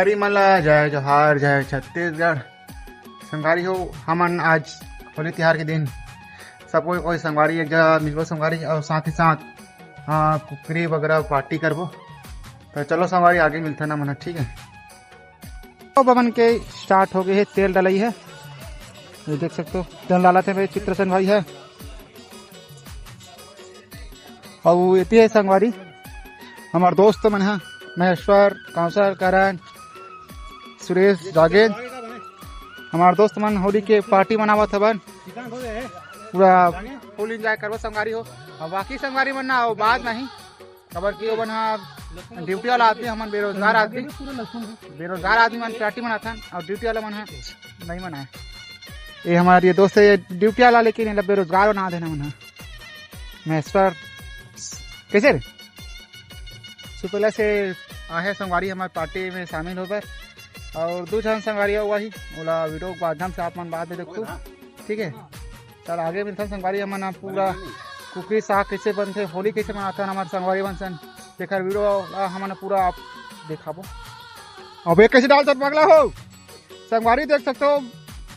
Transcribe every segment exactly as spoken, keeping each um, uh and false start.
संगवारी मन ला जय जोहार, जय छत्तीसगढ़। संगवारी हो, हमन आज होली तिहार के दिन सबो कोई संगवारी एक जगह मिलबो संगवारी, और साथ ही साथ, हाँ, कुकरी वगैरह पार्टी करबो। तो चलो संगवारी, आगे मिलथन हमन, ठीक है। तो बबन के स्टार्ट हो गए है, तेल डलई है, ये देख सकते हो, तेल डालत हे भाई, चित्रसेन भाई है। अउ एती है संगवारी, हमार दोस्त मन ह, महेश्वर, काउंसर, करण, सुरेश, जागेन, हमार दोस्त मन होली के पार्टी मनावत हवन। पूरा फुल एंजॉय करबो संगवारी हो। अब बाकी संगवारी मन ना, वो बात नहीं, काबर कि ओमन ह ड्यूटी वाला आदमी, हमन बेरोजगार आदमी, बेरोजगार आदमी मन पार्टी मनाथन, और ड्यूटी वाला मन ह नहीं मनाए। ये हमार ये दोस्त है, ये ड्यूटी वाला, लेकिन ये बेरोजगार बना देना मन ह। महेश्वर, कैसे रे? सुपेला से आहे संगवारी हमार पार्टी में शामिल होबर, और दू झन संगवारी हुआ ही, ओला वीडियो के माध्यम से आप मन बाद में देखो, ठीक है। चल आगे मिलथन संगवारी, हमन ह पूरा कुकरी साग कैसे बनथे, होली कैसे मनाथन हमार संगवारी मन सन, तेखर वीडियो ला हमन ह पूरा आप देखाबो। अबे कैसे डालथन पगला हो? संगवारी देख सकते हो,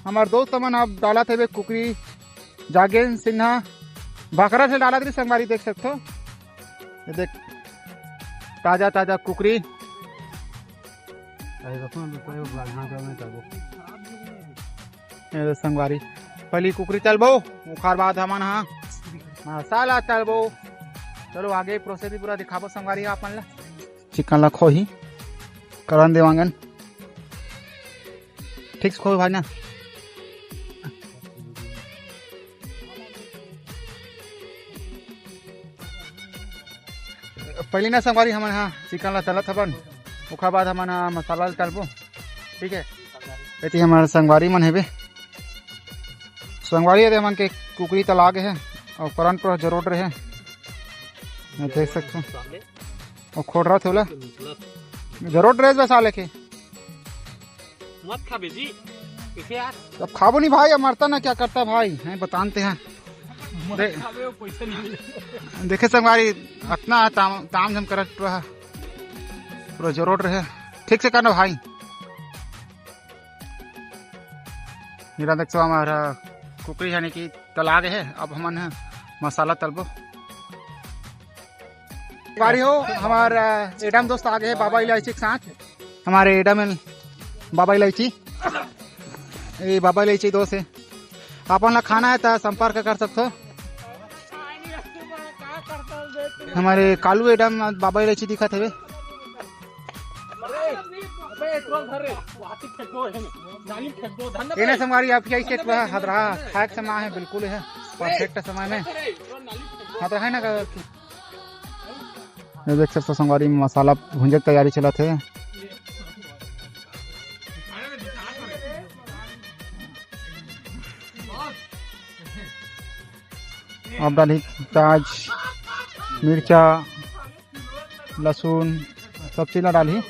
हमार दोस्त मन अब डालत हेबे कुकरी, जागेन सिन्हा भाखरा से डालत रही संगवारी, देख सकते हो। ये देख, ताजा ताजा कुकरी। अरे रखो ना, कोई बात ना, कोई बात ना, ये दे संगवारी, पहली कुकरी तलबो, ओखर बाद हमन हा मसाला तलबो। चलो आगे प्रोसेस भी पूरा दिखाबो संगवारी आप मन ला। चिकन ला खोही, करण देवांगन, ठीक से खोही भाई ना। पहली ना संगवारी हमन हा चिकन ला तलत हबन, ओखर बाद हमन हा मसाला ला तलबो, ठीक है। एती हमर संगवारी मन हेबे, संगवारी एदे हमन के कुकरी तला गे हे, और करन पर जरूर रहे, मैं देख सकते हैं। और खोड़ रहा थे बोला, जरूर रहे बस आ लेके। मत खाबे जी, इसे यार। अब खाबो नहीं भाई, अब मरता ना क्या करता भाई, हैं बतानते हैं। मत दे-, खाबे, वो पैसा नहीं मिले। देखे संगवारी, इतना ताम, ताम झम करत रहा, पूरा जरूर रहे, ठीक से करना भाई। मेरा देख तो हमारा कुकरी यानी कि तला गे हे, अब हमन ह मसाला तलबो। बारी हो, हमार, अ, एडम दोस्त आ गे हे बाबा इलायची के साथ। हमारे एडम एंड बाबा इलायची, ये बाबा इलायची दोस्त है। आप मन ला खाना है तो संपर्क कर सकते हो। हमारे कालू एडम बाबा इलायची दिखत हवे। एने संगवारी आप यही सेट हुआ हदरा खाए के समय है, बिल्कुल है परफेक्ट समय में हदरा है ना। ये देख सकते हो संगवारी, मसाला भूंजे के तैयारी चलत हे। अब डालही प्याज, मिर्चा, लहसुन, सब चीज ला डालही।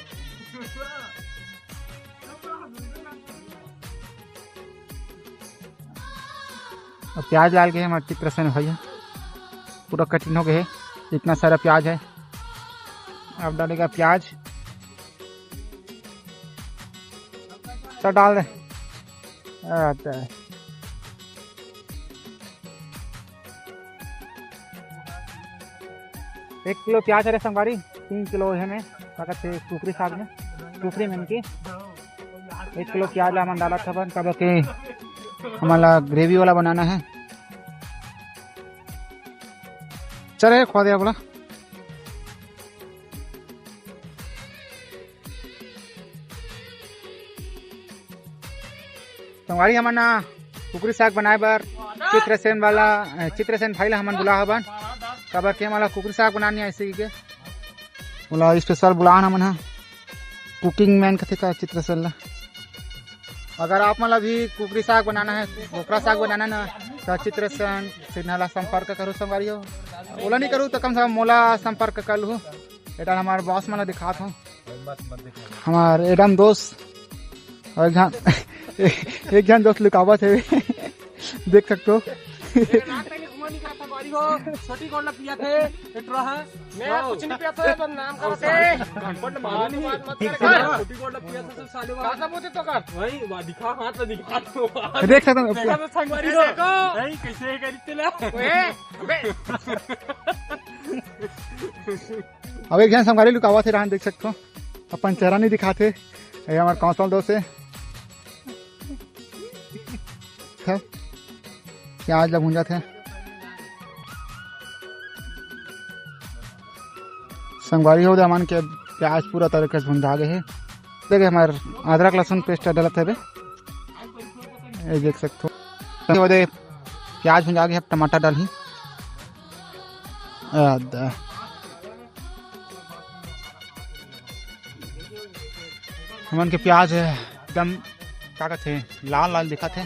अब प्याज डाल के हमारे चित्रसेन भैया पूरा कठिन हो गए है, इतना सारा प्याज है। अब डालेगा प्याज, चल डाल दे। अच्छा, एक किलो प्याज हरे संगवारी, तीन किलो है में, का कहते कुकरी साग में, कुकरी में की एक किलो प्याज ला हमन डालत हवन, काबर के हमन ला ग्रेवी वाला बनाना है। चल रे, खवा दे बोला। संगवारी हमन ना कुकरी साग बनाए बर चित्रसेन वाला, अ, चित्रसेन भाई ला हमन बुला हवन, काबर के हमन ला कुकरी साग बनानी है इसी के। ओला स्पेशल बुलान हमन ह, कुकिंग मैन कथे का चित्रसेन ला। अगर आप मन ला भी कुकरी साग बनाना है, बोकरा साग बनाना है ना, तो चित्रसेन सिन्हा ला संपर्क करो संगवारी हो। ओला नहीं करू तो कम से कम मोला संपर्क कर लू। एटा हमारे बॉस मन ला दिखात हूँ, हमार एडम दोस्त, और एक झन एक झन दोस्त लुकावत है, देख सकते हो। तो छोटी गोड़ ला पिया थे, पेट्रो है। मैं कुछ नहीं पिया था, बदनाम करते। गड़बड़ मालूम नहीं। मत कर। छोटी गोड़ ला पिया था, सब साले। का सबूत है तो कर। वही, वह दिखा, हाथ तो दिखा तो। देख सकते हैं। देखा तो संगवारी हो। देखो। नहीं, कैसे है करी तेला? ओए, अबे। अब एक झन संगवारी लुकावत हे, रहन देख सकथो। अपन चेहरा नहीं दिखाते। ये हमारे कौशल दोस्त है। प्याज ला भूंजत हे। संगवारी हो, हमन के प्याज पूरा तरीके से भुंजा गए हे। देखे, हमार अदरक लहसुन पेस्ट डालत हे बे। ये देख सकथो, ओदे प्याज भुंजा गए हे, टमाटर डालही। आ, द-, हमन के प्याज हे, एकदम का कथे, लाल लाल दिखत हे।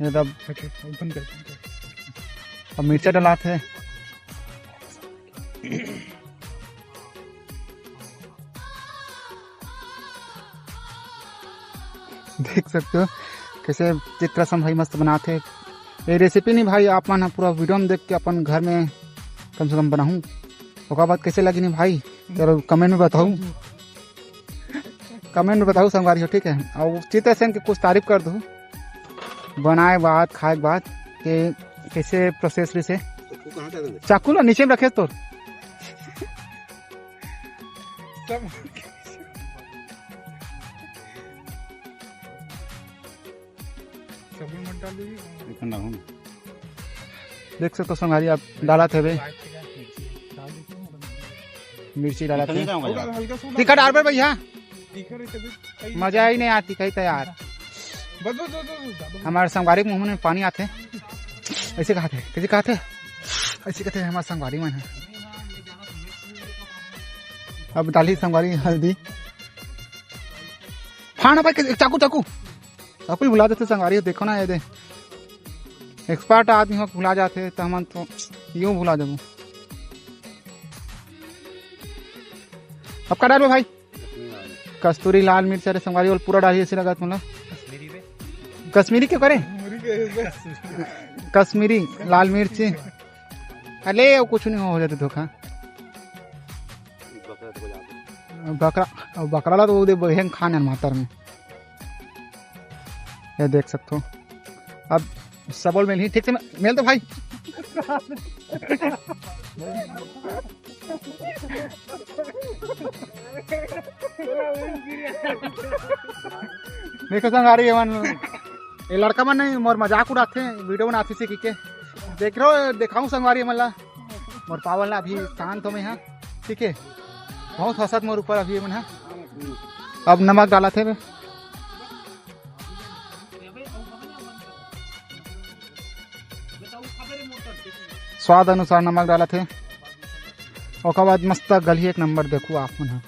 ये तब अब मिर्चा डलात हे। देख सकते हो कैसे चित्रसन भाई मस्त बनात हे। ये रेसिपी नहीं भाई, आप मन ह पूरा वीडियो में देख के अपन घर में कम से कम बनाहूँ। ओकर बाद कैसे लगी नहीं भाई, जरूर कमेंट में बताऊ, कमेंट में बताऊ संगवारी हो, ठीक है। और चित्रसेन के कुछ तारीफ कर दू, बनाए बाद, खाए के बाद के कैसे प्रोसेस रहिसे। चाकू ला नीचे में रखे तोर। सब सबुन मत डाली। देख सकथो संगवारी, अब डालत हवे, मिर्ची डालत हे। हल्का सा तीखा डालबे भैया, तीखा रही तभी। मजा ही नहीं आती कहीं तो यार। बस, बस, बस, बस, बस, ज्यादा। हमारे संगवारी के मुंह में पानी आथे। ऐसे कहाथे, कैसे कहाथे? ऐसे कहते हैं हमारे संगवारी मन है। अब डाली संगवारी हल्दी। हाँ ना भाई, चाकू, चाकू। सब कुछ भुला देथे संगवारी, देखो ना ये दे, एक्सपर्ट आदमी हो भुला जाथे, तो हमन तो यूं भुला देबो। अब का डालबो भाई? कस्तूरी लाल मिर्च, अरे संगवारी, वो पूरा डाली, ऐसे लगा तुमला। कश्मीरी क्यों करे? कश्मीरी लाल मिर्च। अरे वो कुछ नहीं हो, हो जाते धोखा। बकरा, बकरा ला तो वो दे बहन खान है मातर में। ये देख सकते हो, अब सबल मिलही, ठीक से मिल तो भाई। देखो संगवारी, ये मन, ये लड़का मन नहीं मोर मजाक उड़ाथे, वीडियो बनाथे से कहिके। देख रहो, देखाऊं संगवारी मन ला, मोर पावल ला अभी शांत हो में हा, ठीक है, बहुत हंसत मोर ऊपर अभी मन हा। अब नमक डालत हे बे। स्वाद अनुसार नमक डालत हे। ओकर बाद मस्त गलही एक नंबर, देखू आप मन ह।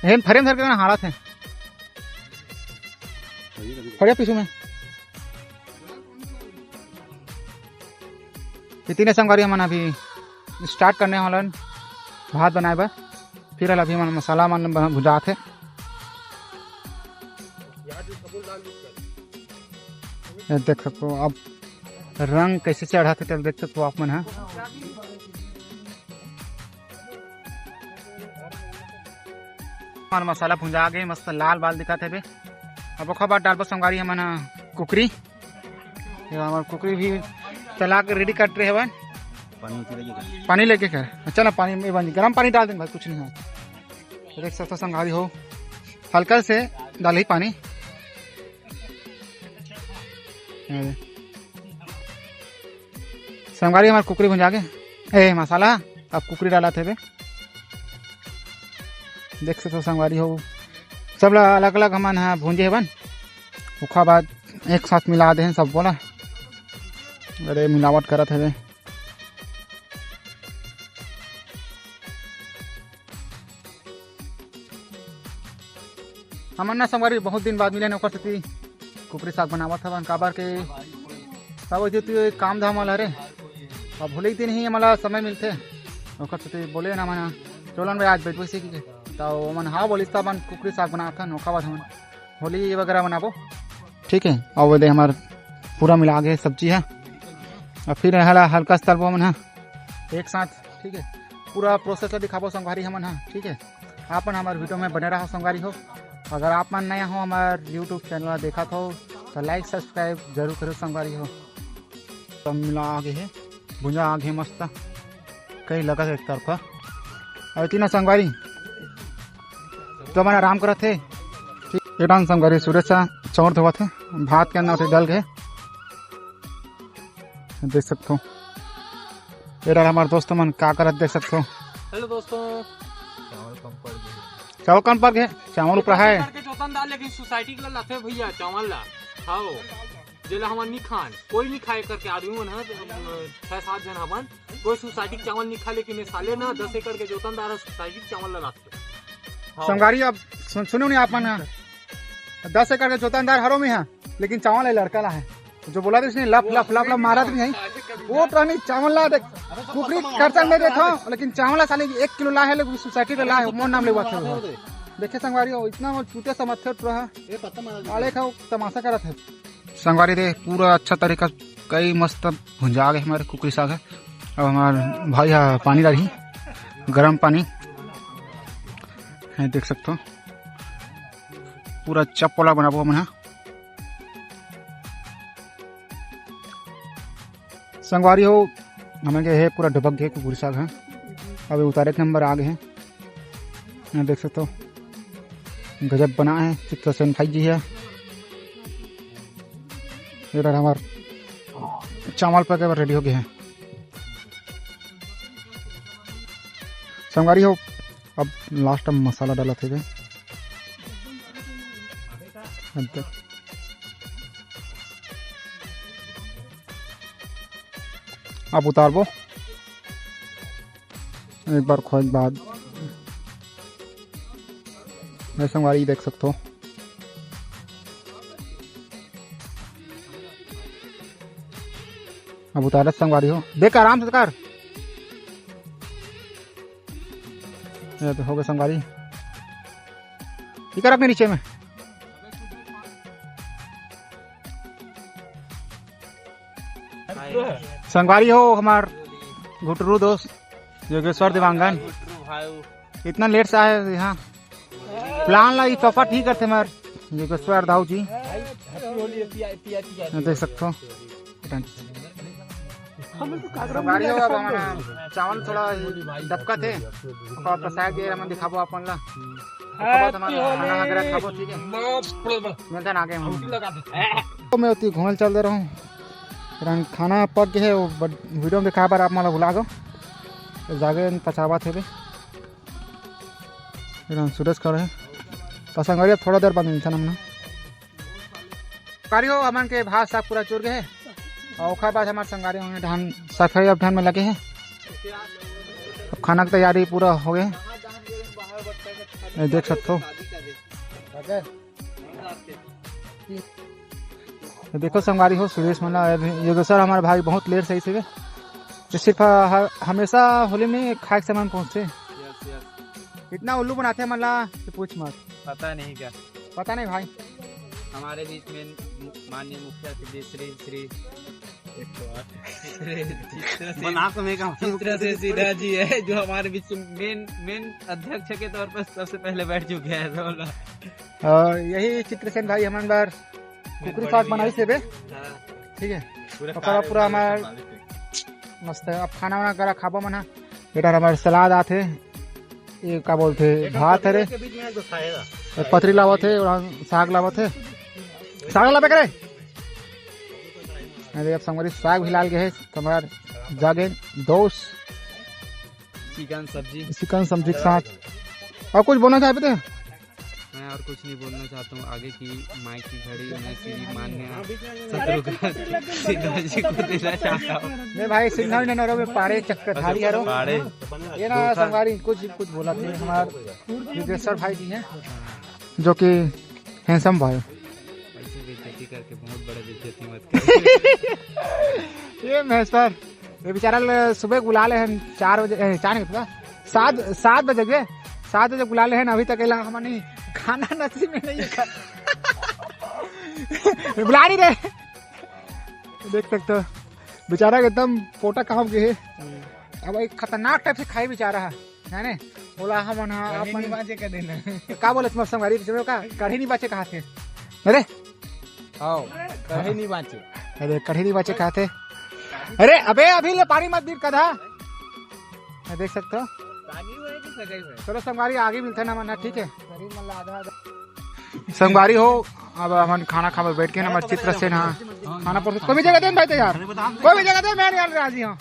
एहन फरेम धर के ना हाड़त हे। फरिया पीसू में। इतने संगवारी हमन अभी स्टार्ट करने वालन भात बनाए बर। फिलहाल अभी मन मसाला मन ब-, भुजात हे। ये देख सकते हो, अब रंग कैसे चढ़त हे, तब देख सकते हो आप मन ह। हमार मसाला भुंजा गे, मस्त लाल बाल दिखत हे बे। अब ओखर बाद डालबो संगवारी हमन ह कुकरी। ये हमार कुकरी भी चला के रेडी कट रहे हवन। पानी उसी लेके कर। पानी लेके कर। अच्छा ना, पानी में बन, गरम पानी डाल दें भाई, कुछ नहीं है। देख सकते हो संगवारी हो, हल्का से डाल ही पानी। ये दे। संगवारी हमार कुकरी भुंजा गे। ए मसाला, अब कुकरी डालत हे बे। देख सकते हो संगवारी हो, सब ला अलग-अलग हमन ह भूंजे हवन। ओखर बाद एक साथ मिला दे हन सब बोला। अरे मिलावट करत हवे। हमन ना संगवारी बहुत दिन बाद मिले हन, ओकर सेती कुकरी साग बनावत हवन, काबर के सब जो तू काम धाम वाला रे, अब होली के दिन ही हमला समय मिलथे, ओकर सेती बोले ना मना, चलन भाई आज बैठबो इसे की के। त ओमन हाँ बोलिस, त अपन कुकरी साग बनाथन, ओखर बाद हमन होली वगैरह मनाबो। ठीक है, अउ दे हमर पूरा मिला गे सब्जी है, अउ फिर एला हल्का से तलबो हमन हा एक साथ। ठीक है, पूरा प्रोसेस ला दिखाबो संगवारी हमन हा। ठीक है, आप मन हमर वीडियो में बने रहो संगवारी हो। अगर आप मन नया हो हमर YouTube चैनल ला देखत हो, तो लाइक सब्सक्राइब जरूर करो संगवारी हो। सब मिला आगे है, भुंजा आगे मस्त, कई लगत है एक तरफा। अउ इतना संगवारी, तो मन आराम करत है। ठीक, एक डान संगवारी सुरेश सा चाउर धोवत है, भात के अंदर से डल गए, देख सकथो। ये डार हमारे दोस्तों मन का करत, देख सकथो। हेलो दोस्तों। चावल कम पड़ गए, चावल ऊपर है, चावल ऊपर है। करके जोतन दार, लेकिन सोसाइटी के ला लाथे भैया चावल ला। हाँ, जेला हमन नी खान, कोई नी खाए करके आदमी मन ह, छह सात झन हमन, कोई सोसाइटी के चावल नी खाए, लेकिन ये साले ना दस एकड़ के जोतन दार सोसाइटी के चावल ला लाथे। हाँ। संगवारी, अब सुन, सुनो नहीं आप मन, दस एकड़ के जोतन दार हरो में है, लेकिन चावल ये लड़का ला है, जो बोला था इसने लप लप लप लप मारा था नहीं, वो तो नहीं चावल ला देख, कुकरी खर्चा में देता हूँ, लेकिन चावल ला साले एक किलो ला है, लेकिन सोसाइटी का ला है, मोर नाम लेवा था। देखे संगवारी हो, इतना वो चूतिया समझते हो रहा, आले खाओ तमाशा करत है। संगवारी दे पूरा अच्छा तरीका, कई मस्त भुंजा गए हमारे कुकरी साग है। अब हमार भाई हा पानी डालही, गरम पानी है, देख सकते हो। पूरा चपला बनाबो हमन हा। संगवारी हो, हमन के हे पूरा ढबक गए कुकरी साग है। अभी उतारे के नंबर आ गए हैं, यहाँ देख सकते हो। गजब बना है, चित्रसेन भाई जी है। इधर हमार चावल पके बर रेडी हो गए हैं। संगवारी हो, अब लास्ट में मसाला डालत हे। अब देख, अब उतारबो एक बार खोए के बाद। मैं संगवारी देख सकते हो, अब उतारत संगवारी हो, देख आराम से कर। ये तो हो गए संगवारी, ये कर अपने नीचे में। संगवारी हो हमार गुटरू दोस्त योगेश्वर देवांगन, इतना लेट से आए यहाँ। प्लान ला ये चौपट ही करते हमार योगेश्वर दाऊ जी। देख सकते हो। संगवारी हो, अब हमारा चावल थोड़ा दबका थे, ओकर प्रसाद ये हमन दिखाबो अपन ला। ओकर बाद हमन खाना वगैरह खाबो, ठीक है? मिलते हैं आगे हम। तो मैं उतनी घूमल चल दे रहा हूँ, खाना पक गए है, वो वीडियो में दिखा बार आप मला भुला गो, तो जागे पचावा थे बे। सुरेश खड़े है, तो संगवारी थोड़ा देर बाद मिलते हैं हमने। संगवारी हो, हमन के भात साग पूरा चुर गए हे, अउ ओखर बाद हमार संगवारी हो धान सफाई अभियान में लगे हे। अब खाना के तैयारी पूरा हो गए हे। ये देख सकते हो, ये देखो संगवारी हो, सुरेश मन ला, ये दूसरा हमारे भाई बहुत लेट से आई से, ये सिर्फ ह-, हमेशा होली में खाए के सामान पहुँचते। इतना उल्लू बनाते हैं मन ला कि पूछ मत। पता नहीं क्या। पता नहीं भाई। हमारे बीच में मु-, माननीय मुखिया श्री, श्री, श्री, एक सौ आठ। चित्र से, बना तो मैं कहूँ। चित्र से सीधा जी है, जो हमारे बीच में मेन, मेन अध्यक्ष के तौर पर सबसे पहले बैठ चुके हैं, तो बोला। और यही चित्रसेन भाई हमन बर कुकरी साग बनाई से बे। हाँ। ठीक है। पूरा ओकरा कार्य पूरा हमारे हमार संभाले थे। मस्त है। अब खाना वाना करा खाबो मन हा। बेटा हमारे सलाद आथे। ये का बोलथे, भात हरे, के बीच में एक दो खाएगा। एक पतरी लावत हे और साग लावत हे। साग लाबे करे। अरे अब संगवारी साग भी लाल गए है, कमर जागे दोस्त। चिकन सब्जी। चिकन सब्जी के साथ। और कुछ बोलना चाहते थे? मैं और कुछ नहीं बोलना चाहता हूँ। आगे की माइक की घड़ी मैं श्री मान्य शत्रुघ्न सिन्हा जी को देना चाहता हूँ। नहीं भाई, सिन्हा ने नरो में पाड़े चक्रधारी हरो। पाड़े। ये ना संगवारी कुछ, कुछ बोला थे हमारे योगेश्वर भाई जी हैं, जो कि हैंडसम भाई। ऐसे बेइज्जती करके बहुत बड़ा बेइज्जती मत कर। ये महेश्वर, ये बेचारा ल-, सुबह बुला ले हैं चार बजे, ए, चार नहीं पता, सात, सात बजे के रात जब बुला ले हे ना, अभी तक एला हमन नहीं खाना नसीब में नहीं है। बुला नहीं रहे। देख सकते हो, बेचारा के एकदम पोटा काम के है। अब एक खतरनाक टाइप से खाई बेचारा है, है ने? बोला हमन हा कढ़ी अपन नहीं बाँचे का देना। का बोले तुम्हारे संगवारी, का कढ़ी नहीं बाँचे कहा थे? अरे आओ, कढ़ी नहीं बाँचे। अरे कढ़ी नहीं बाँचे कहा थे? अरे अबे अभी ले पानी मत बीर कदा। मैं देख सकते हो। पानी हुआ है कि सगाई हुआ है? चलो संगवारी आगे मिलते हैं ना, ठीक है? संगवारी हो, अब हमन खाना खावे बैठ के ना, हमर चित्रसेन हा खाना परोस। कोई भी जगह दे भाई, तैयार कोई भी जगह दे, मैं यार राजी हूँ।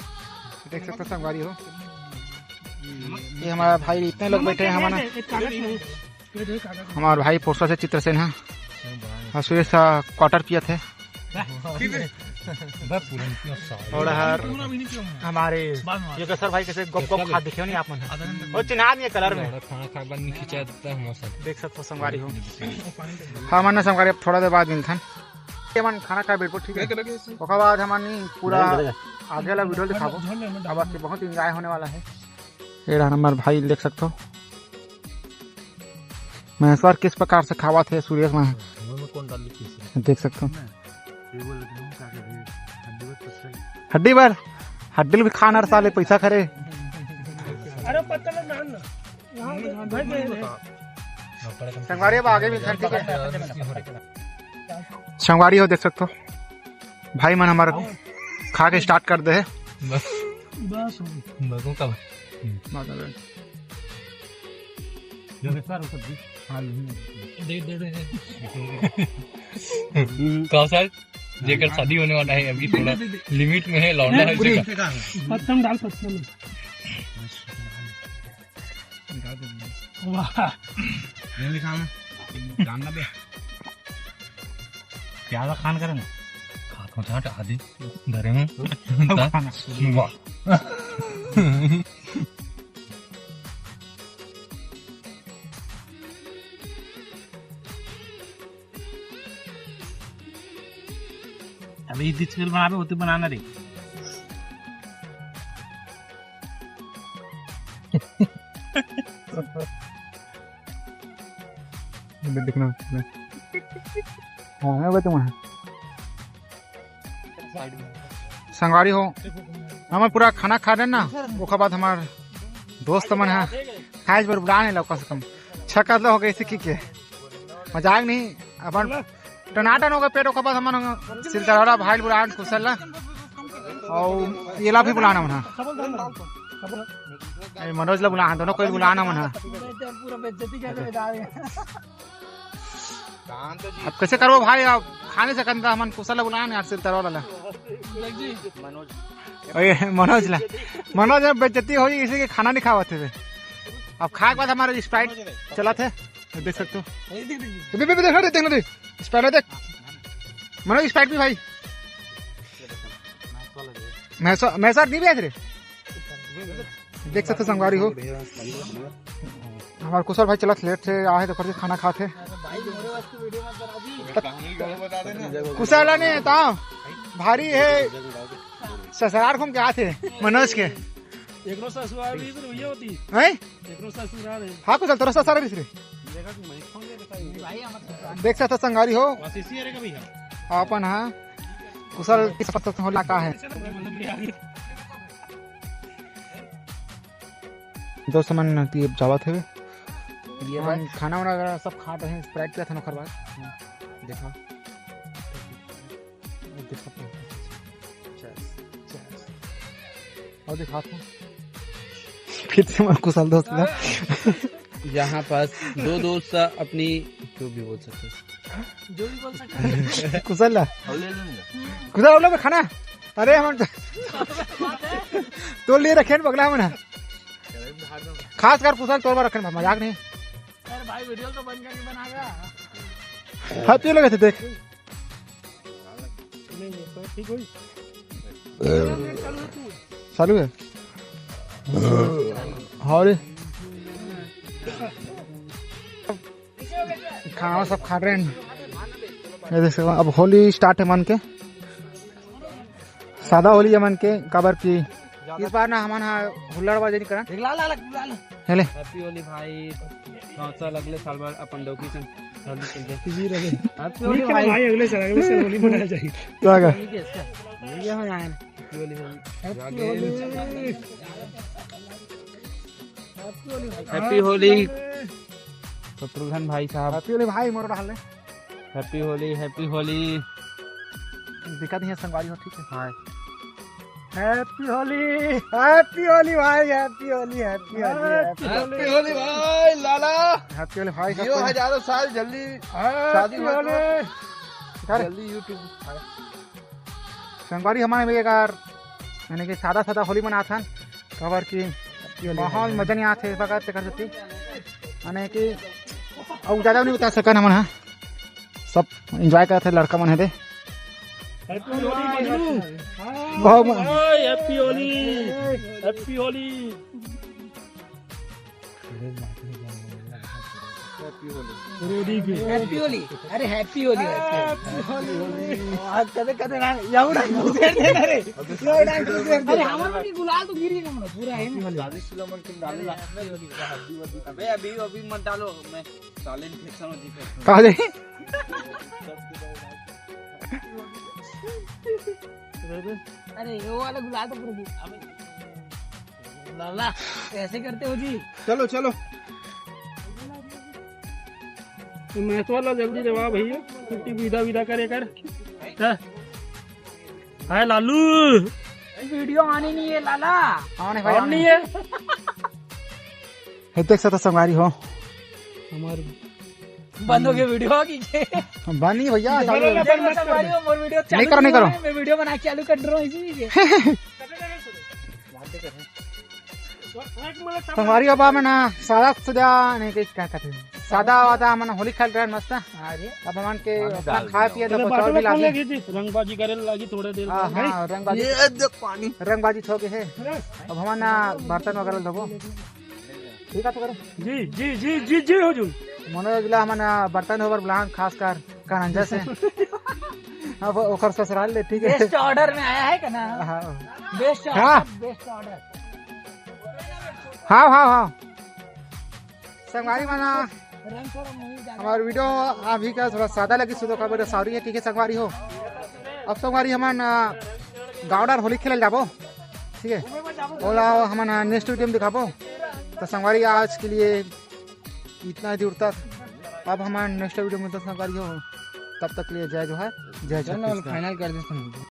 देख सकते हो संगवारी हो, ये हमारा भाई, इतने लोग बैठे हैं हमारा। हमारा भाई पोरसा से चित्रसेन है, और सुरेश सा क्वार्टर पियत है। और हर हमारे योगेश्वर भाई कैसे गोप गोप खा दिखे नहीं आप मन, वो चिन्हा नहीं है कलर में। खाना खा बन नहीं खिंचा देता हम सब। देख सकते हो संगवारी हो, हमन ना संगवारी अब थोड़ा देर बाद मिलथन। हमन खाना खा बैठबो, ठीक है? ओकर बाद हमन नहीं पूरा आगे वाला वीडियो दिखाबो। अब आज बहुत एंजॉय होने वाला है। ये रहा हमार भाई, देख सकते हो महेश्वर किस प्रकार से खावत है सुरेश में। देख सकते हो हड्डी बर, हड्डी भी खाना साले पैसा खरे। अरे पत्ता लो नान ना। संगवारी अब आगे भी, ठीक है। संगवारी हो, देख सकते हो भाई मन हमारा खा के स्टार्ट कर दे है। बस। बस हो गई। बस हो का। दे दे दे। का सर, जेकर शादी होने वाला है, अभी थोड़ा लिमिट में है, लौंडा है। पत्तम डाल, पत्तम। वाह। नहीं लिखा मैं। जानना बे। प्याज खान करे ना। हाथ में झांट आदि धरे हूँ। वाह। अबे इतनी चिकन बनाबे, होती बनाना रे। देखना। हाँ, मैं बताऊँ। संगवारी हो, हमन पूरा खाना खा लेन ना, ओकर बाद हमार दोस्त मन ह खाए बर बुलाए हे लौका से कम छक्का हो गए, इसे की के मजाक नहीं, अपन टनाटन हो गए पेट। ओकर बाद हमन सिलचरवाला भाई बुलान कुशल ला, और येला भी बुलाना मन ह, ए मनोज ला बुलान, दोनों कोई बुलाना मन ह। अब कैसे करबो भाई, अब खा नहीं सकन त हमन कुशल ला बुलान यार, सिलचरवाला ला। ओए, मनोज ला, मनोज में बेइज्जती हो गई, इसी के खाना नहीं खावत थे। अब खाए के बाद हमारा स्प्राइट चलत है, देख सकते हो। बे, बे, बे, देखना दे, देखना दे, स्प्राइट देख, मनोज स्प्राइट भी भाई। मैं सर नहीं भी आज रे। देख सकते हो संगवारी हो, हमारे कुशल भाई चलत लेट से आए तो करके खाना खाते। कुशल ने ता भारी है, ससुराल घूम के आते मनोज के। एकरो ससुराल भी इधर भैया होती। हैं? एकरो ससुराल है। हाँ कुशल, तोरा ससुराल भी रे। देख सकते हो संगवारी हो, बस इसी एरिया का भैया। अपन हाँ कुशल किस पत्ता से होला का है। दोस्त मन नती अब जावत हवे। ये हम बात खाना वाना वगैरह सब खा रहे हैं, स्प्राइट पिया था ना ओकर बाद। देखा। देखा। Cheers। Cheers। और दिखा था। फिर से मैं कुशल दोस्त ला। यहाँ पास दो दोस्त अपनी जो भी बोल सकते हैं। जो भी बोल सकते हैं। कुशल ला। कुशल हम लोग खाना। अरे हम तो लिए रखे हैं बगला में ना। खास कर कुशल तोर पर रखे हैं, मजाक नहीं। अरे भाई वीडियो तो बन गया, नहीं बनाएगा। हाँ, तू लगे थे देख। नहीं, नहीं, तो ठीक होई। चालू है। हाँ रे। खाना सब खा रहे हैं। ये देख सकते हो, अब होली स्टार्ट है मन के। सादा होली है मन के, काबर की इस बार ना हमन हा हुल्लड़बाजी नहीं करन। एक लाल, लाल, लाल। हेले। Happy होली भाई। हाँ, चल, अगले साल बर अपन डौकी संग होली खेलबे। जी रहे। Happy होली ठीक है भाई। भाई, अगले साल, अगले साल होली मनाया जाएगी। क्या का? ठीक है, इसका। ये हो जाए। Happy Holi, Holi. Happy Holi. Happy Holi भाई। Happy होली। शत्रुघ्न भाई साहब। Happy होली भाई, मोर डाल ले। Happy Holi, Happy Holi. दिक्कत नहीं है संगवारी हो, ठीक है? हाँ। Happy होली, Happy होली भाई, Happy Holi, Happy Holi, Happy Happy Holi. Holi भाई लाला। Happy होली भाई, जियो सबको। हजारों साल, जल्दी Happy शादी मत होली। करो। कर। जल्दी YouTube। संगवारी हमारे में एक यार, यानी कि सादा सादा होली मनाथन, काबर कि माहौल मजा नहीं आथे बगैर तेकर सेती, यानी कि अउ ज्यादा नहीं बता सकन हमन हा। सब enjoy करत हे लड़का मन हे दे। Happy होली मन्नू। बहुत म- भाई, Happy Holi, Happy Holi. Happy Holi. Happy Holi. अरे Happy होली। आज कदे कदे ना याऊ रंग उधर देना रे। याऊ रंग उधर दे। अरे हमारा भी गुलाल तो गिर ही ना पूरा है ना। चालीस किलो मन तुम डालो। अबे अभी, अभी मत डालो, मैं साले infection हो जी। काले। अरे वो वाला गुलाल तो पूरा गिर। लाला, ऐसे करते हो जी। चलो, चलो। तो मैं तो वाला जल्दी देवा भैया, छुट्टी विदा विदा करे कर। हाँ। हाय लालू। Video आनी नहीं है लाला। आने भाई, और आने। नहीं है। हे देख सकता संगवारी हो। हमारे बंद हो गया video की के? बंद नहीं भैया, चालू है। देखो संगवारी हो, मोर video नहीं चालू करो, नहीं करो। हुआ है, मैं video बना के चालू कर रहा हूँ इसी के। संगवारी अब हमन सादा सुदा नहीं, कइसे का कहते हैं, सादा वादा हमन होली खेल रहे हैं मस्त। अरे। अब हमन के अपना खाए पिए तो मतलब बचाव भी लागी। रंगबाजी करे लागी थोड़ा देर हाँ, बाद, हाँ, रंगबाजी। ये देख पानी। रंगबाजी हो गए है। अब हमन बर्तन वगैरह धोबो। ठीक है, तो करो। जी, जी, जी, जी, जी, हुजूर। मनोज ला हमन बर्तन धोबर बुलान, खासकर करंजा से। अब ओकर ससुराल ले, ठीक है। Best order में आया है का ना? हाँ। Best order, हाँ। Best order। हाँ, हाँ, हाँ। संगवारी मन, रंग थोड़ा मुंह ज्यादा। हमारा video अभी का थोड़ा सादा लगी, सुधो का बेटा sorry है, ठीक है संगवारी हो। अब संगवारी हमन, अ, गाँव डार होली खेले जाबो, ठीक है। ओला हमन, अ, next video में दिखाबो। तो संगवारी आज के लिए इतना ही दूर तक। अब हमन next video में तो संगवारी हो, तब तक के लिए जय जोहार, जय छत्तीसगढ़। Final कर देते हैं।